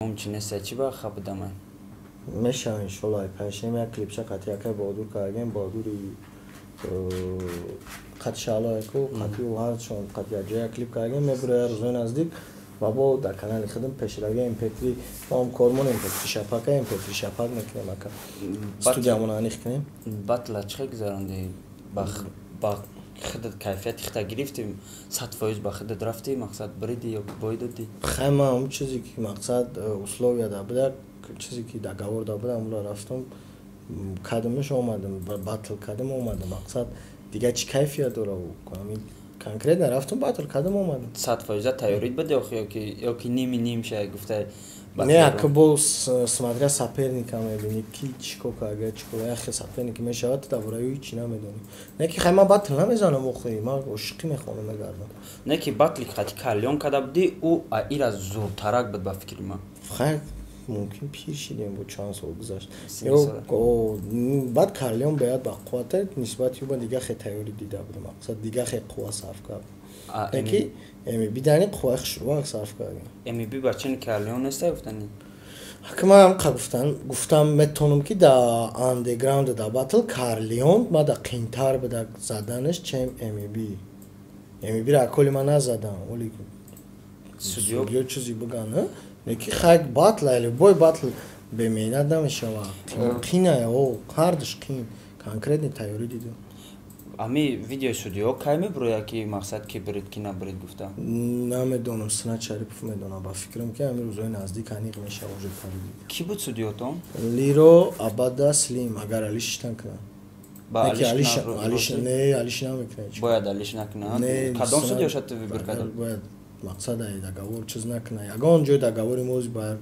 Мумкин нест, чи ба хабдамай? Мешава, иншолло, ай панҷшанбе як клипча қати якай Баҳодур кардагем, Баҳодури қати Шаҳлояку, қати ӯ ҳарчон қати якҷоя як клип кардагем, мебурояд рӯзои наздик ва бо дар канали худам пешравия MP3 мо кормон MP3 шапака, MP3 шапак мекунем, ака, студиямона аниқ кунем. Батла чӣ хел гузарондӣ? Ба худат кайфияти хита гирифтӣ, 100% ба худат рафтӣ, мақсад, бриди ё бой додӣ? Хай, ман ҳамн чизе ки, мақсад, условия да буда, чизе ки договор да буда, ҳамонро рафтам, кадамаш омадам, батл кардам, омадам. Мақсад, дигар чӣ кайфият дора? Ҳамин конкретно рафтам, батл кардам, омадам. 100% тайёрит буд ёки ними ним ша гуфта? Не, ака, бо смотря соперника мебини, ки чӣ кор карда, чӣ кор. Яхе соперник мешавад, ту дар бораи ӯ ҳичи намедонӣ. Не ки хай, ман батл намезанам, охи ман ошиқӣ мехонам, мегардам. Не ки батли қати Калён карда будӣ, ӯ ира зуртарак буд, ба фикри ман. Хай, мумкин, пир шидем, бо чанд сол гузашт. Баъд Карлеон бояд ба қуввата нисбати ӯ ба дига хе тайёрӣ дида будам, мақсад, дига хе қувва сарф кардам, ки МБ дани қувваи хушрӯак сарф кардем. МБ бачани Карлеон неста гуфтани? Ҳака, ман ҳамқа гуфтам метавонам, ки да андеграунд, да батл Карлеон ма да қиинтар буда заданаш, чем МБ. МБ-ро аколи ман назадам, оли судьё чизи биган, леки хай, батл, любой батл бемеҳнат намешавад, қиная, о ҳардуш қин, конкретный тайёрӣ дидам. Ами видеои судиё кай мебурояд, ки мақсад, ки брид, ки набрид гуфта? Намедонам, Синат Шарипов медонам. Ба фикрам, ки ҳамин рӯзҳои наздик аниқ мешава уже. Кӣ буд судиётон? Лиро, Абада, Слим, агар алиш накунад. Не, алиш намекунад. Бояд алиш накунад. Кадом судиёша ту выбор кардад? Бояд, мақсад, ай договор чиз накунад, ягон ҷои договори мо бояд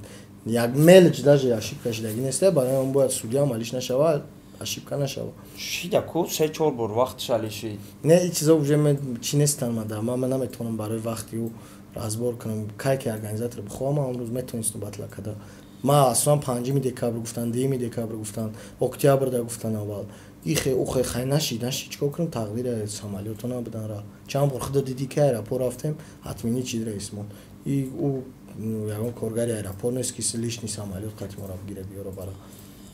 як мелочь даже ошибка шидагӣ неста. Барои он бояд судьям алиш нашава, ошибка нашава. Шида ку, се чор бор вақтш алишид. Не, и чизо уже чи нестан. Мада ман наметавонам барои вақти ӯ разбор кунам. Кай ки организатор бихоҳам, ман он рӯз метавонистам батла када. Ман аслан 5 декабр гуфтан, 2 декабр гуфтан, октябрда гуфтан аввал, ихе ухе, хай, нашид, нашид, чикор кунам? Тақдири самолёто набудан ра. Чанд бор худо дидӣ, ки аэропорт рафтем, отменить чид рейсмон. И ӯ ягон коргари аэропорт нест, ки лишний самолёт қати моро бигира, биёра бара.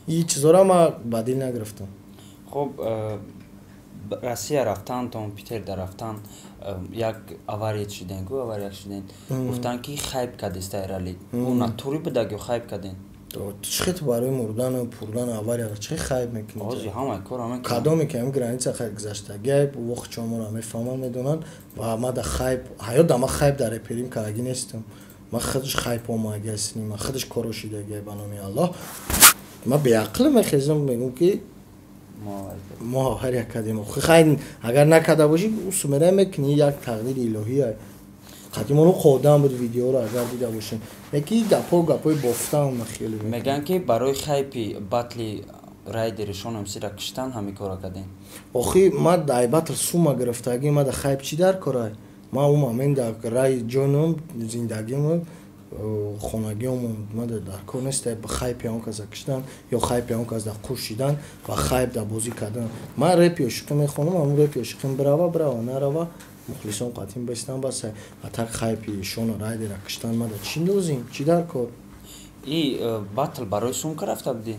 И чизора ма ба дил нагирифтам. Хуб, Россия рафтантон, Питерда рафтан, як авария шиден ку, авария шиден, гуфтанд, ки хайп кардеста эрали. Ӯ натури будаг ё хайп карден? Чӣ хел барои мурдану пурдану аварияро чӣ хайп мекунӣ? Ҳози ҳамаи кор ҳама. Кадоме ки ҳами граница хайп гузаштагиай, вохчон моро мефаҳманд, медонанд. Ва ма да хайп ҳаёт да ма хайп дар реперим кардагӣ нестам. Ма худаш хайп омагиастни, ма худаш коро шидагиай, ба номи Аллоҳ. Ма беақл мехезам, мегӯм, ки мо авария кардем. Хай, агар накарда бошӣ, усумера мекунӣ, як тақдири илоҳия. Қадимону қодам буд, видеоро агар дида бошем, яки гапҳо гапҳои бофтаам хеле. Мегӯянд, ки барои хайпи батли Райдери Шон МСра киштан ҳамин кора кардем. Охи, ма дай батл сума гирифтагӣ, ма да хайп чӣ дар корай? Ма ӯ момент дар рай ҷоном, зиндагим, хонагиомон, ма дар кор нест хайпи он каса киштан ё хайпи он кас дар қуш шидан ва хайп дар бозӣ кардан. Ман репи ошиқӣ мехонам, ҳамун репи ошиқим бирава, бирава, нарава, мухлисон қатъин бестан, бас. А так хайпи Шона Райдера киштан мада чӣ лозим, чӣ дар кор? И батл барои сумка рафта будӣ?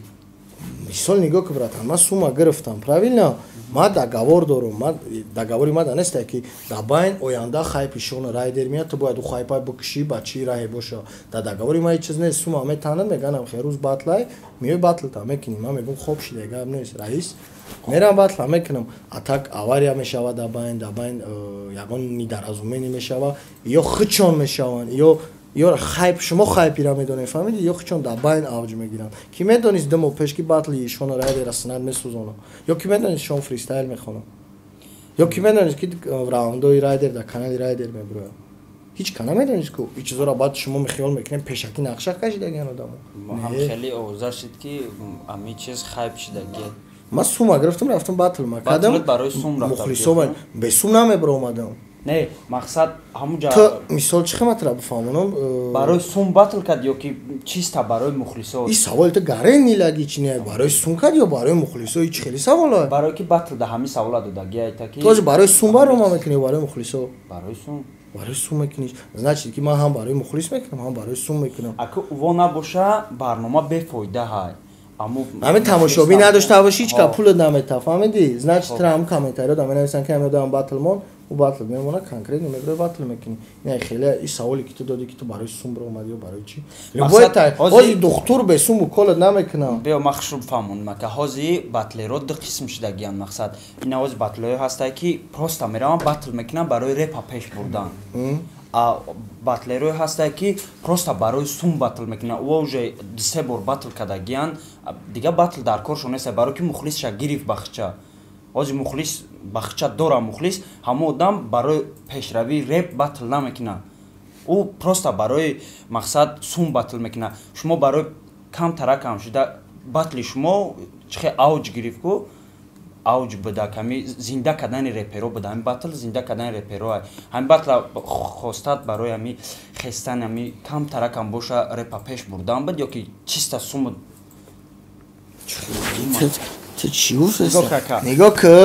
Мисол, нигоҳ ки, братан, ман сума гирифтам, правильно? Ман договор дорум, ман договори мада несте, ки дар байн оянда хайпи Шона Райдер меяд, ту бояд ӯ хайпай бикушӣ, ба чӣ раҳе боша. Дар договори ман ҳеҷ чиз нест. Сума метанад, меганам, херӯз батлай, меои, батлта мекунӣ. Ман мегӯм: «Хоб шида, гап нест, раис, мерам, батла мекунам». А так авария мешавад дар байн, ягон недоразумение мешава, ё хичон мешаванд, ё хайп, шумо хайпира медонед, фаҳмиди, ё хичон дар байн авҷ мегиранд. Ки медонист 2 моҳ пеш, ки батли Шона Райдера Синат месӯзонад? Ё ки медонист, Шон фристайл мехонад? Ё ки медонист, ки раундои Райдер дар канали Райдер мебурояд? Ҳеҷ ка намедонист ку ин чизоро. Баъд шумо мехиёл мекунем, пешакӣ нақша кашидагиан одамо. Ҳам хеле овоза шид, ки ами чиз хайп шидаги. Ман сума гирифтам, рафтам, батл макардам. Барои сум рафта? Мухлисо, бесум намебаромадам. Не, мақсад, ҳамуҷа. Ту мисол, чӣ химатра бифаҳмонам? Барои сум батл кард ё ки чиста барои мухлисо? И саволи ту гарен нилаги чи не, барои сум кард ё барои мухлисо, и чи хеле савола. Барои ки батл да ҳамин савола додагиайта ки. Ту барои сум барома мекунӣ ё барои мухлисо? Барои сум. Барои сум мекунӣ. Значит, ки ман ҳам барои мухлис мекунам, ҳам барои сум мекунам. Ака, уво набоша, барнома бефоида ҳай. Ҳамин тамошобин надошта бошӣ, ҳеч ка пулат намета, фаҳмидӣ? Значит, тра ҳам комментариё да менависанд, ки ҳамин одам батл мон, ӯ батл мемона, конкретно мебирои, батл мекунӣ. Ина хеле и саволе, ки ту додӣ, ки ту барои сум биромадӣ ё барои чӣ, любой тай ҳози духтур бе сум уколат намекунам. Биё, ман хушрӯ фаҳмонам, ака. Ҳози батлеро ду қисм шудагиянд. Мақсад, ина ҳози батлҳое ҳастае, ки просто мераванд, батл мекунанд барои репа пеш бурдан, батлерое ҳастае, ки просто барои сум батл мекунанд. Ӯ уже се бор батл кардагиянд, дига батл дар коршон нест, барои ки мухлисша гирифт бахча. Ҳозир мухлис бахча дора, мухлис. Ҳамон одам барои пешравии реп батл намекунад, ӯ просто барои мақсад сум батл мекунад. Шумо барои камтаракам шуда батли шумо чихе авҷ гирифт ку, авҷ буда, ҳами зинда кардани реперо буда, ҳами батл зинда кардани реперо. Ҳами батла хостат барои ҳами хестан, ҳами камтаракам боша, репа пеш бурдан буд ё ки чиста суму? Ту чӣ гуфтӣ? Нигоҳ ки,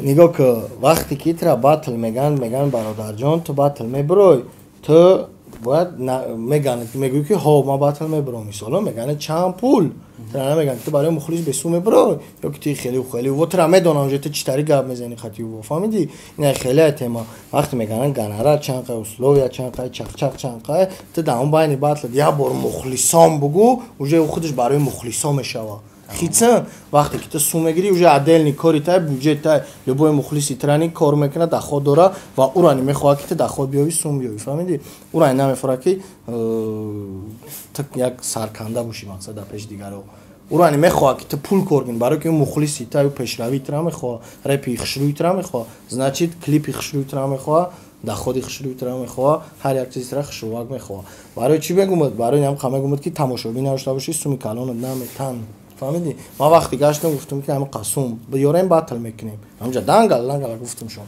нигоҳ ки, вақте ки тра батл меган, меган: «Бародарҷон, ту батл мебирой?» Ту бояд меган, мегӯӣ, ки ҳо, ман батл мебиром. Мисоло, мегане: «Чанд пул?» Тра намеган, ки ту барои мухлис бесум мебирой ё ки ти хеле хеле во тра медонам, уже ту чӣ тари гап мезани хати во, фаҳмидӣ? Ина хеле тема. Вақте меганан гонорар чанд қай, условия чанд қай, чақчақ чанд қай, ту дар он байни батл як бор мухлисон бугӯ, уже худаш барои мухлисо мешавад. Хитсан, вақте ки ту сум мегирӣ, уже отдельный кори тай, бюджет тай, любой мухлиси трани кор мекунад, доход дора ва урани мехоҳад, ки ту доход биёвӣ, сум биёвӣ, фаҳмидӣ? Урани намефорад, ки ту як сарканда бошӣ, мақсад, дар пеши дигаро. Урани мехоҳад, ки ту пул кор кунӣ, барое ки мухлиси тай пешравии тра мехоҳад, репи хушрӯи тра мехоҳад, значит, клипи хушрӯи тра мехоҳад, доходи хушрӯи тра мехоҳад, ҳар як чизи тра хушрӯвак мехоҳад. Барои чӣ мегумад? Барои ҳам мегумад, ки тамошобин надошта бошӣ, суми калонат наметан, фаҳмидӣ? Ман вақте гаштам, гуфтам, ки ҳама қасум биёрем, батл мекунем. Ҳамҷа дангал дангала гуфтам шон,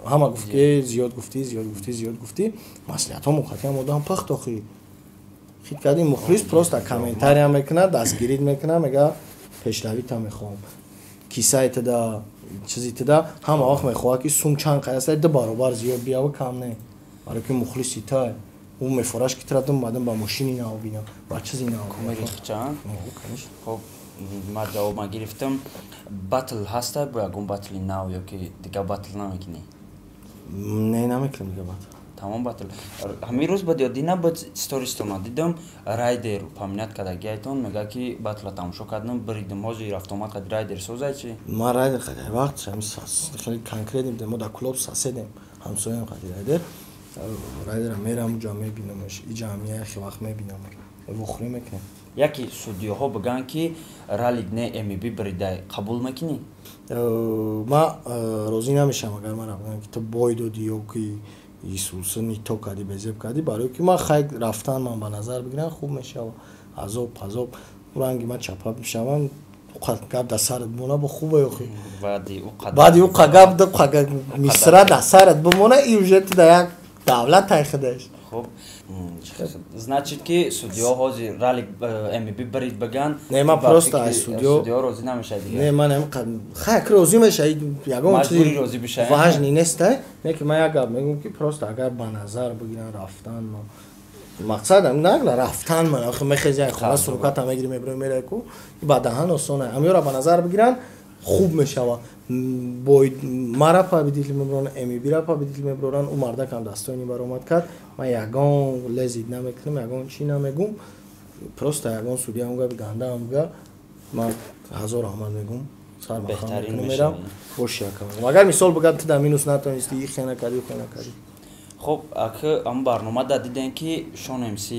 ҳама гуфт, ки зиёд гуфтӣ, зиёд гуфтӣ, зиёд гуфтӣ. Маслиҳатҳо мухатиам одам пахт охи хит кардем. Мухлис просто комментария мекунад, дастгирит мекунад, мега: «Пешравита мехоҳам». Кисаи туда, чизи туда ҳама вақт мехоҳад, ки сум чанд қай ду баробар зиёд биява, кам не, барое ки мухлиси тай. Ӯ мефораш, ки тра дум ба мошини нав бинам, ба чизи нав. Хоб, ман ҷавобма гирифтам. Батл ҳаста бо ягон батли нав ё ки дига батл намекунӣ? Не, намекунам дига батл. Тамом батл. Ҳамин рӯз бад ё дина бад, стористона дидам, Райдер упоминать кардагиайтон, мега, ки батла тамошо кардам, биридим. Ҳозир рафтомад қади Райдер созай чи? Ман Райдер қади вақт хеле конкретно, мо дар клуб соседем, ҳамсоям қади Райдер. Райдера мерам, уҷа мебинамаш, иҷа ҳам яхе вақт мебинам, вохӯрӣ мекунем. Яке судиёҳо бигӯянд, ки ралик не, мб бридай, қабул мекунӣ? Ман розӣ намешавам, агар ман бигӯям, ки ту бой додӣ ё ки исуса нито кардӣ, безеб кардӣ, барое ки ман хай рафтан ман ба назар бигирам, хуб мешава. Азоб пазоб ранги ман чапа мешавам, гап дар сарат бимона, бо хубе охи. Баъди уқа гап мисра дар сарат бимона и уже ту дар як давлат тай худаш. Хуб, значит, ки судиё ҳозир ралик мб барид баган. Не, ман просто аз судиё судиё розӣ намешавад. Не, ман хай розӣ мешавад, ягон чизи розӣ бишавад. Важный нест. Не, ки ман як гап мегӯям, ки просто агар ба назар бигиран рафтан, мақсад нагла рафтан, ман охи мехези, як хона суруката мегири, мебирои, мераи ку ба даҳан осона. Ҳамёра ба назар бигиран, хуб мешавад. Бой мара победитель мебаранд, мбра победитель мебаранд. Ӯ мардакам дастони баромад кард. Ман ягон лезить намекунам, ягон чӣ намегум. Просто ягон судья гапи гандаам буга, ман ҳазор раҳмат мегум, сармахам мерам, боши якам. Агар мисол буга, ту дар минус натонисти, и хе накардӣ, хе накардӣ. Хуб, аки ам барнома да дидем, ки Шон МС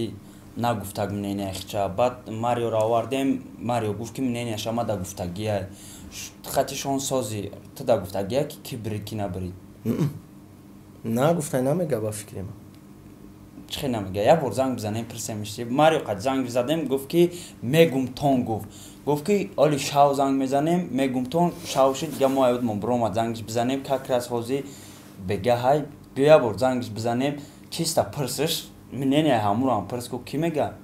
нагуфтаг мнения хича. Баъд Мариоро овардем, Марио гуфт, ки мненияш ама да гуфтагия. Хати шон сози ту да гуфтагия, ки ки бирид, ки набирид? Нагуфтай, намега, ба фикри ман. Чӣ хел намега? Як бор занг бизанем, пирсемиш. Марио қад занг бизадем, гуфт, ки мегум тон. Гуфт, ки оли шав занг мезанем, мегум тон. Шав шид, дига мо аёдмон биромад. Зангш бизанем, как раз ҳозир бега ҳай. Биё, як бор зангш бизанем, чиста пирсиш, мнения ҳамуро пирс ку, ки мега,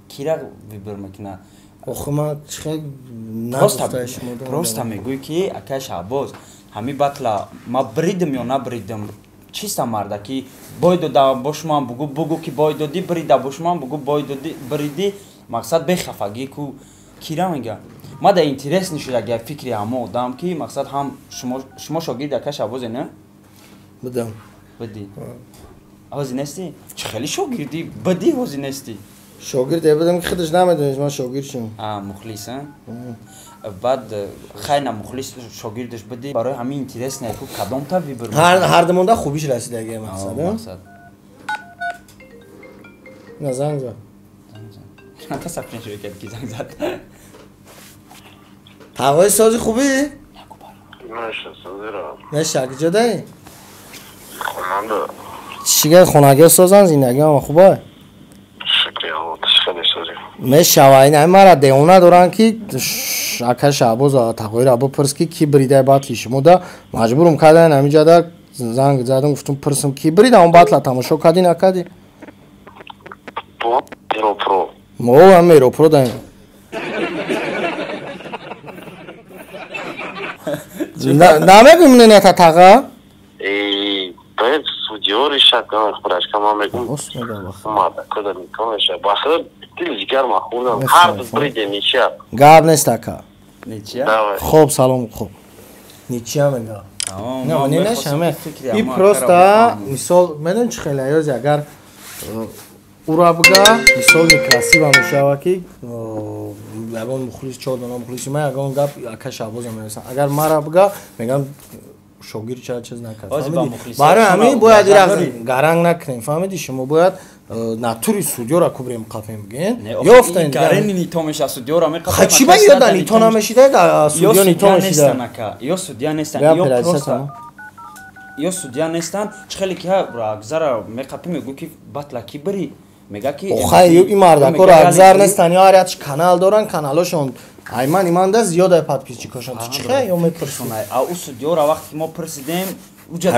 кира выбор мекунад. Охи, ман чихел? Просто мегӯй, ки акай Шаҳбоз, ҳами батла ма бридим ё набридим. Чиста мардаки бой дода бошман бугу бугу ки бой доди брида бошман бугу бой доди бриди мақсад бехафагӣ ку кира мега. Ма да интерес нишуда гап фикри ҳамо одам ки мақсад ҳам шумо шогирд ака Шабозе не? Будам. Буди. Ҳозир нести? Чӣ хеле шогирдӣ? Буди ҳозир нести? Шогирд будам ки худаш намедонист ман шогирд шудам. А, мухлис, а? Баъд хайна мухлис шогирдаш буди барои ҳамин интерес не ку кадом та вибр. Ҳар дамонда хубиш расидаги мақсад, мақсад. На занг зад. Чанд та сафрин шуд ки занг зад. Ҳавои сози хубӣ? Наша созира. Наша куҷо даи? Хонанда. Чига хонагиҳо созанд, зиндагиам хуба? Шукри Аллоҳ, хеле созӣ. Мешава, ин мара девона доранд ки ака Шаҳбоз Тағоира бипурс ки ки бридай батли шумо да маҷбурум кардан ҳаминҷа да занг задам гуфтум пурсам ки брида он батла тамошо кардӣ накардӣ? Меропро. Мо ҳам Меропро даем. Намегӯм не та таға? Эй, бояд судьё решат кунад худаш, ман мегӯм. Рост мегӯям бахт. Мада куда мекунеша. Бахт дил ҷигар ма хӯрдам. Ҳар ду бриде ничья. Гап нест ака. Ничья? Хоб салом хоб. Ничья мега. Не, не нашаме. И просто мисол медон чӣ хеле аёзи агар ура бга мисол некрасиво мешава ки ягон мухлис чор дона мухлиси ман ягон гап ака Шаҳбоза менависам. Агар мара бга мегам шогирд ча чиз накард. Барои ҳамин бояд гаранг накунем, фаҳмидӣ? Шумо бояд натури судёра кубрем қафем бигӯен. Ёфтан гарени нито меша судёра меқафем. Чӣ ба ёда нито намешида, судё нито мешида. Ё судья нестан, ё просто ё судья нестан. Чӣ хеле ки гузара меқапи мегӯ ки батла ки бири мега ки охай ин мардако рагзар нестан, ё ҳар якш канал доран, каналошон айман иманда зиёда подписчикошон. Ту чихе ё мепурсӣ? А ӯ судёра вақте ки мо пурсидем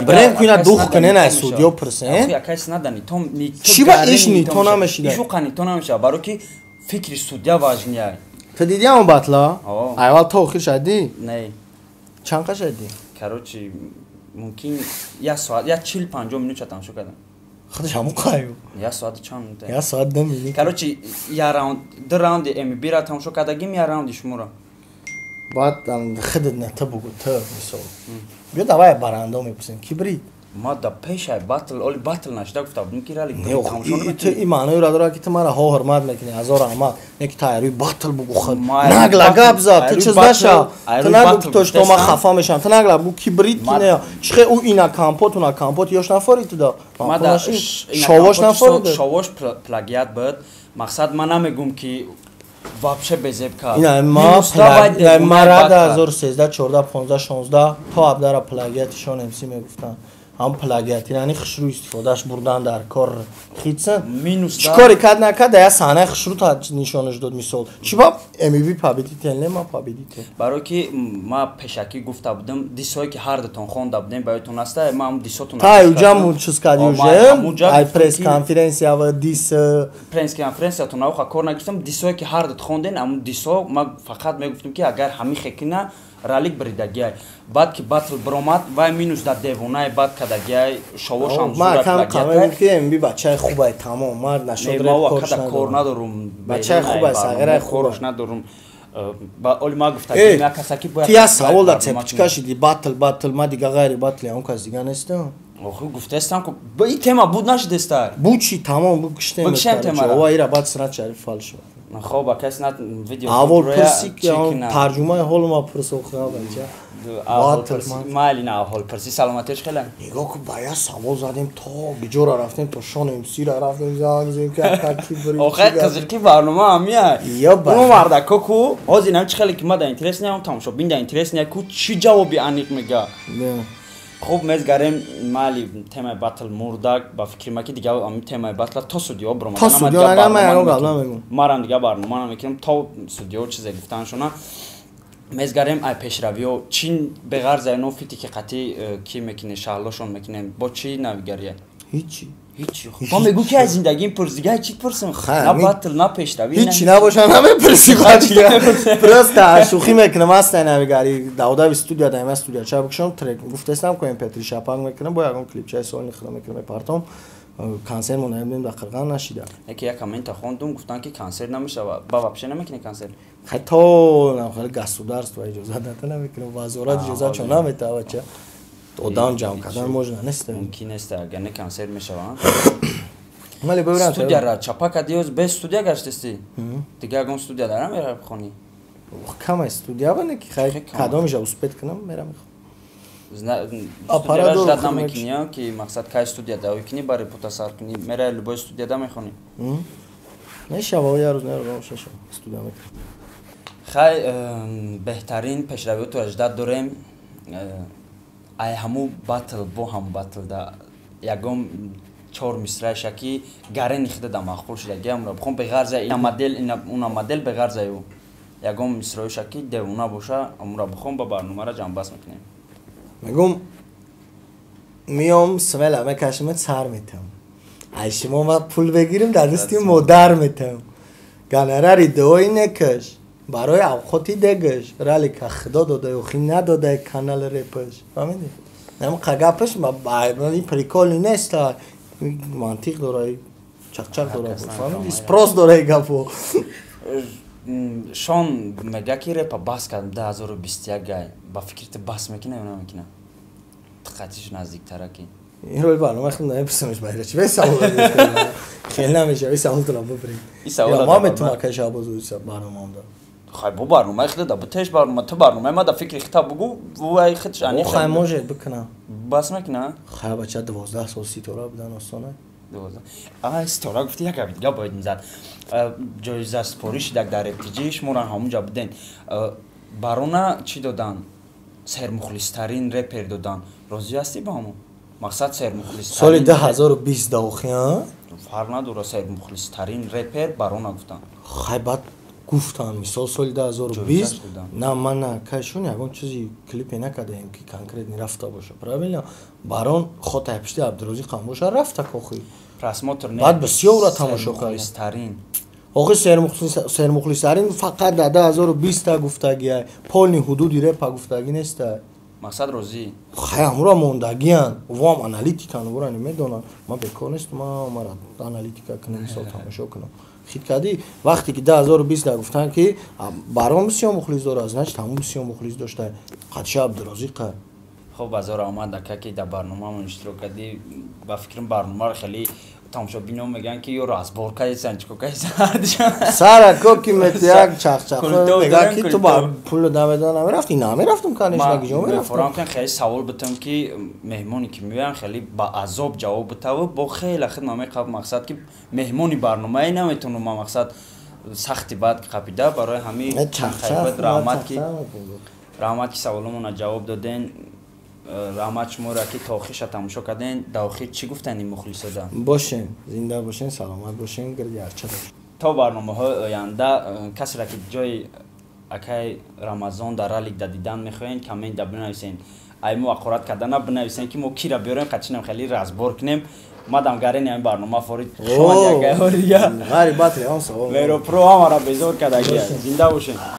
брем ку ина дух кунен ай судё пурсен. Якайс надани то чӣ ба иш нито намешида? Ишуқа нито намешида, барои ки фикри судья важнее. Ту дидӣ ҳамон батла? Аввал то охир шадӣ? Не. Чанд қа шадӣ? Короче, мумкин як соат, як 40-50 минут тамошо кардам. Худаш ҳамон қаю. Як соат чанд минут? Як соат 2 минут. Короче, як раунд, ду раунди МБ-ра тамошо кардагим, як раунди шуморо. Баъд худат не ту бугу, ту мисол. Биё давай барандо мепурсем, ки брид? Ма да пешай батл, оли батл нашида гуфта будем ки рали тамошо намекунем. Ту ин маъноеро дорад ки ту мара ҳо ҳурмат мекунӣ, ҳазор раҳмат. Не ки тайёрии батл бугу худ. Нагла гап зад, ту чиз наша. Ту нагу ки то что ман хафа мешавам. Ту нагла бугу ки брид ки не. Чихе ӯ ина компот, уна компот ёш нафорид ту да. Шовош нафорид. Шовош плагиат буд. Мақсад ман намегум ки вообще безеб кард. Ина ма рада 2013, 14, 15, 16 то 17 плагиатишон МС мегуфтанд. Ҳам плагиат, яъне хушрӯ истифодаш бурдан дар кор хитсан. Минус чӣ коре кард накард, я саҳнаи хушрӯ та нишонаш дод мисол. Чӣ ба МВ победитель не ма победитель. Барои ки ма пешакӣ гуфта будам, дисое ки ҳар дутон хонда будем ба ёдтон аста, ма ҳам дисотон. Та уҷа мун чиз кардӣ уже? Ай пресс-конференсия ва дис пресс-конференсиятон ауха кор нагирифтам, дисое ки ҳар дут хонден, ҳамун дисо ма фақат мегуфтам ки агар ҳамин хекина ралик бридагиай. Баъд ки батл биромад, вай минус дар девонае бад кардагиай, шовошам зура плагиат. Ма кам МБ бачаи хубай тамом, ман нашод реп корш кор надорум. Бачаи хубай, сағираи корш надорум. Ба оли ма гуфта ки ма касаки бояд Ти я савол да цепочка шиди батл батл, ма дига ғайри батл он кас дига нестам. Охи гуфтаестам ку ин тема буд нашидеста. Буд чи тамом буд киштем. Бикшем темара. Ова ира баъд Синат Шариф фал шуд. Хоб акас на видео. Аввал пурси ки тарҷумаи ҳол ма пурсохта бача. Майли на аввал пурси саломатиш хеле. Нигоҳ ку ба як савол задем то гиҷора рафтем то Шон МС-ра рафтем занг задем ки ака ки бри. Охе қизиқи барнома ҳамия. Ё ба. Ун мардако ку ҳозир нам чӣ хеле ки ма да интерес неам тамошобин да интерес не ку чӣ ҷавоби аниқ мега. Хуб мезгарем майли темаи батл мурдак ба фикри ма ки дига ами темаи батла то судиё биромад. То судиё нага ман ягон гап намегӯм. Марам дига барнома намекунам то судиё чизе гуфтаншона. Мезгарем ай пешравиё чин беғарз айно фити ки қатӣ ки мекунем шаҳлошон мекунем бо чӣ навигария? Ҳичи. Ҳеҷ. Ма мегӯ ки аз зиндагим пурс, дига чӣ пурсам? На батл, на пешравӣ. Ҳеҷ набоша намепурсӣ бача. Просто шӯхӣ мекунам, аста навигари давдави студия дайма студия ча бикшам трек гуфтестам ко MP3 шапанг мекунам, бо ягон клипчаи солни худо мекунам мепартом. Консерт мо наебдем дар Қирған нашида. Яке як коммента хондум, гуфтан ки консерт намешава. Ба вообще намекунӣ консерт? Хай то нам хеле государство иҷозат нада намекунам, вазорат иҷозат чо намета бача. Одам ҷамъ кардан можно нест. Мумкин нест, агар не консерт мешава. Вале бибирам студияра чапа кардӣ, без студия гаштести. Дига ягон студия дара меравӣ бихонӣ? Камай студия бане ки хай кадомиша успеть кунам мерам. Аппарат ждать намекунӣ, ки мақсад кай студия давӣ кунӣ, барои путасар кунӣ, меравӣ любой студияда мехонӣ. Мешава, як рӯз меравам шаша студия мекунам. Хай беҳтарин пешравиётро ждать дорем. Ай ҳаму батл бо ҳаму батлда ягон чор мисраиша ки гарени хида да маъқул шуда гиамро бихон, беғарза ина модел, ина уна модел, беғарза ю ягон мисраиша ки девона боша, амура бихон, ба барномаро ҷамъбаст мекунем. Мегум миём смела мекашимат сар метам. Ай шумо ма пул бегирим дар дасти модар метам. Гонорари дуои некаш барои авқоти дегаш ралика худо дода охи надода канал репаш. Фаҳмидӣ? Нам қагапаш ин приколи нест, мантиқ дора, чақчақ дора, фаҳмидӣ? Спрос дора гапо. Шон мега ки репа бас кардам 2021 гай. Ба фикри ту бас мекуна ё намекуна? Диққатиш наздиктара ки. Ин рои барнома худам намепурсамш байра чи бе савол хеле намеша, и саволтона бибирем. Ма метавонам акай Шаҳбоз барномаам да. Хай бо барномаи худа да бутеш барнома, ту барномаи ма да фикри хита бугу, вай худш ани. Хай может бикунам. Бас мекуна? Хай бача 12 сол ситора будан осона. 12. Ай ситора гуфти, як гапи дига бояд мизад. Ҷоиза супорӣ шидак дар РТЖ, шуморо ҳамунҷа буден. Барона чӣ додан? Сермухлистарин репер додан. Розӣ ҳастӣ ба ҳамон? Мақсад сермухлистарин. Соли 2020 даохи, а? Фарқ надора, сермухлистарин репер барона гуфтан. Хай баъд гуфтан, мисол соли 2020 на ман на кайшон ягон чизи клипе накардаем ки конкретно рафта боша, правильно? Барон хотай пишти Абдурозиқ ҳам боша рафта кохи. Просмотр не. Баъд бисёр тамошо кард. Сермухлистарин. Охи сермухлистарин фақат дар 2020 гуфтагиай, полни ҳудуди репа гуфтагӣ нестай. Мақсад розӣ. Хай ҳамура мондагиян, воам аналитикан, вора намедонанд. Ман бекор нестам, мара аналитика кунам, мисол тамошо кунам. Хит кардӣ, вақте ки 2020 гуфтанд ки барон бисёр мухлис дорад, значит ҳамун бисёр мухлис дошта. Қадша Абдурозиқ. Хоб, базор омад ака ки дар барномаамон иштирок кардӣ. Ба фикрам барномаро хеле тамошобино мегӯянд ки ё разбор кардисан, чико кардисан. Сара ко ки метияк чақчақ мега ки ту ба пул намеда намерафтӣ, намерафтум, конечно, киҷо мерафтум. Мефорам ки хеле савол битам ки меҳмоне ки меоянд хеле ба азоб ҷавоб битаву бо хеле хид мамеқаб мақсад ки меҳмони барномае наметавонам ман мақсад сахти бад қапида барои ҳамин раҳмат ки саволомона ҷавоб доден. Раҳмат шуморо ки то охирша тамошо карден. Дар охир чӣ гуфтанд ин мухлисода? Бошен, зинда бошен, саломат бошен, гирди арча. То барномаҳои оянда касеро ки ҷои акай Рамазон дар ралик да дидан мехоҳед, коммент да бинависен. Ай мо ақорат кардана бинависен ки мо кира биёрем, қачинам хеле разбор кунем. Мадам гарени ҳамин барнома форид. Ғари батли он савол. Веропро ҳамаро безор кардагия. Зинда бошен.